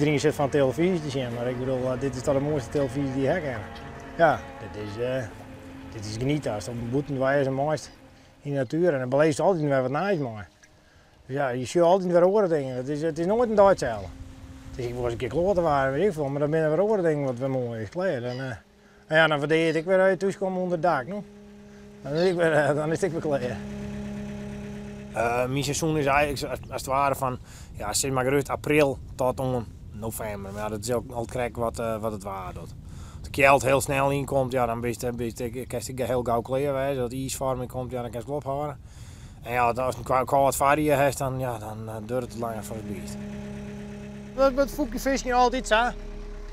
Iedereen sit fan telefyzje te sjen, mar ik bedoel, dit is toch de moaiste telefyzje dy't je ha kinne. Ja, dit is, dit is genieten. Ast op bûten wêze meist yn de natuer en dan beleefst altyd wer wat nijs mei. Dus ja, je sjogge altyd wer oare dingen. It is noait in dei itselde. It is ek wolris in kear kloate waar, weet ik folle, mar dan binne der wer oare dingen wat wer moai is. Klear. Dan, no ja, dan wurdearje it ek wer as je thús komme ûnder it dak, no. Dan is it wer, dan is it ek wer klear. Myn seizoen is eigentlik as it ware fan, ja, sis mar gerust april tot oan novimber. Mar ja, dat is ek al krekt wat it waar docht. As de kjeld hiel snel ynkomt, ja, dan bist, bist, kinst ek hiel gau klear wêze. As iisfoarming komt, ja, dan kinst wol ophâlde. En ja, ast in kâld foarjier hast, dan, ja, dan duorret it langer foar it biest. Dat it fûkjefiskjen altyd sa.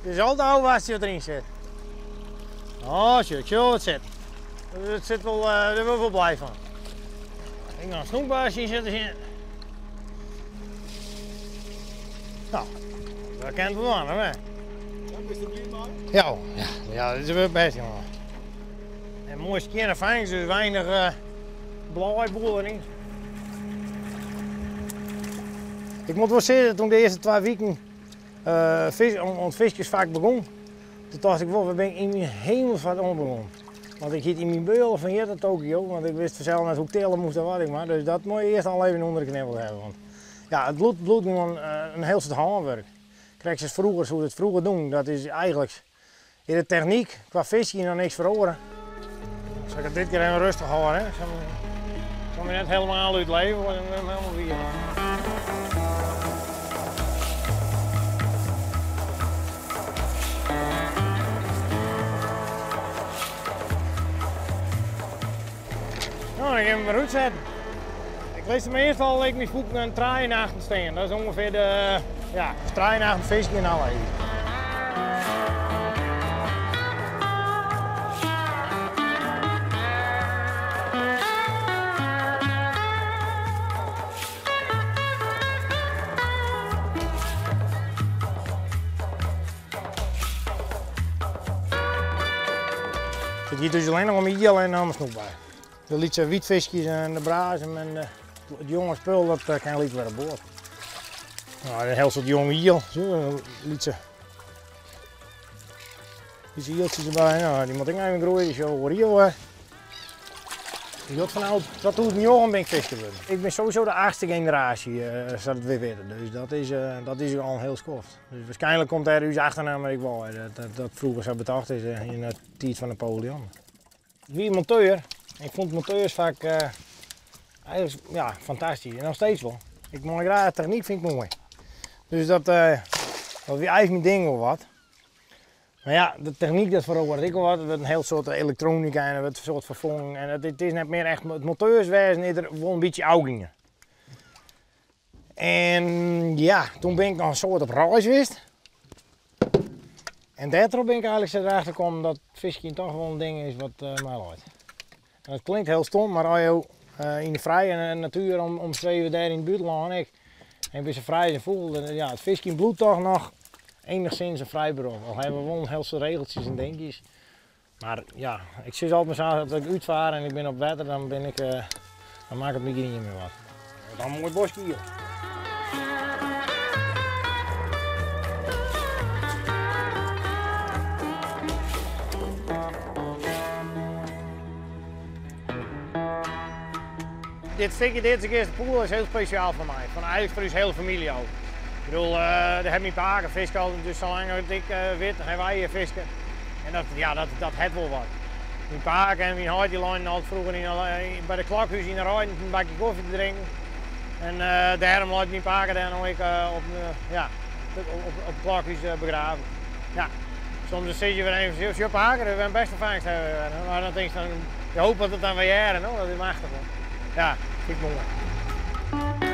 It is altyd ôfwachtsje wat deryn sit. Oh, sjoch, ik sjoch wat sit. It sit wol, dêr wurd ik wol blij fan. Ik noch in snoekbaars yn sitte sjen. No, dat kin it wol dwaan, hè? Ja, bist der bliid mei? Ja, ja, ja, dit is wol bêst, jonge. En moai skjinne fangst, dus weinich Blaaiboel deryn. Ik moat wol sizze, toen ik de earste twa wiken oan it fiskjersfak begûn, toen tocht ik wol, wêr bin ik yn myn himelsfeart oan begûn? Want ik hie it yn myn beule fan hjir tot Tokio, want ik wist fansels net hoe ik tille moast of wat ik mar. Dus dat moat je earst al even ûnder de knibbels hawwe. Want ja, it bliuwt gewoan in hiel soad hânwurk. Krekt as froeger, soe it froeger doen, dat is eigentlik Yn de technyk kwa fiskjen noch niks feroare. Sil ik it dit kear even rêstich hâlde, hè? Sil my net helemaal útleve, want dan wurdt helemaal wier. No, dan gean we mar útsetten. Ik lis meastal ek myn fûken in trije nachten stean. Dat is ûngefear de, ja, trije nachten fiskje en al even. It giet dus allinnich om iel en om snoekbaars. De lytse wytfiskjes en de brazem en it jonge spul, dat kin lyk wer op board. No, in hiel soad jonge iel, lytse, lytse ieltsjes derby. No, dy moat ek noch even groeie, dy sjogge we oer jier wer. Ik fanôf 2009 bin ik fisker wurden. Ik bin sowieso de achtste generaasje, sa't we witte. Dus dat is al in hiel skoft. Dus waarskynlik komt dêr ús achternamme ek wei, dat dat froeger sa betocht is yn de tiid fan Napoleon. Ik wie monteur. Ik fûn it monteursfak eigentlik ja, fantastysk en noch steeds wol. Ik mei graach technyk fyn ik moai. Dus dat, dat wie eigentlik myn ding wol wat. Mar ja, de technyk dat feroaret ek wol wat. Der wurdt in hiel soad elektroanika en der wurdt in soad ferfongen en it is net mear echt, it monteurswêzen is der wol in bytsje ôfgien. En ja, toen bin ik noch in soad op reis west. En dêrtroch bin ik eigentlik sa derachter kommen dat fiskjen toch wol in ding is wat my leit. En dat klinkt hiel stom, mar as jo yn de frije natuer omsweve dêr yn it bûtenlân ek, en je binne sa frij as in fûgel, dan ja, it fiskjen bliuwt toch noch enigszins in frij berop. Al hawwe we wol in hiel soad regeltsjes en dinkjes. Mar ja, ik sis altyd mar sa, as ik útfaar en ik bin op wetter, dan bin ik, dan makket my gjin ien mear wat. Wat in moai boskje hjir. Dit stikje dit is de poel is hiel spesjaal foar my, fan eigentlik foar ús hiele famylje al. Ik bedoel, dêr hat myn pake fiske al, dus salang as ik wit, hawwe wy hjir fiske. En dat, ja, dat, dat hat wol wat. Myn pake en myn heit dy leinen altyd froeger yn, by de klokhús yn de reiden in bakje kofje te drinken. En dêrom leit myn pake dêr no ek op, ja, op, op it klokhús begraven. Ja, soms sis je wer even, sjoch pake, we hawwe bêst in fangst. Mar dan tinkst dan, je hoopje dat it dan wer hearre, no, dat is machtich. Ja, fyn ik moai.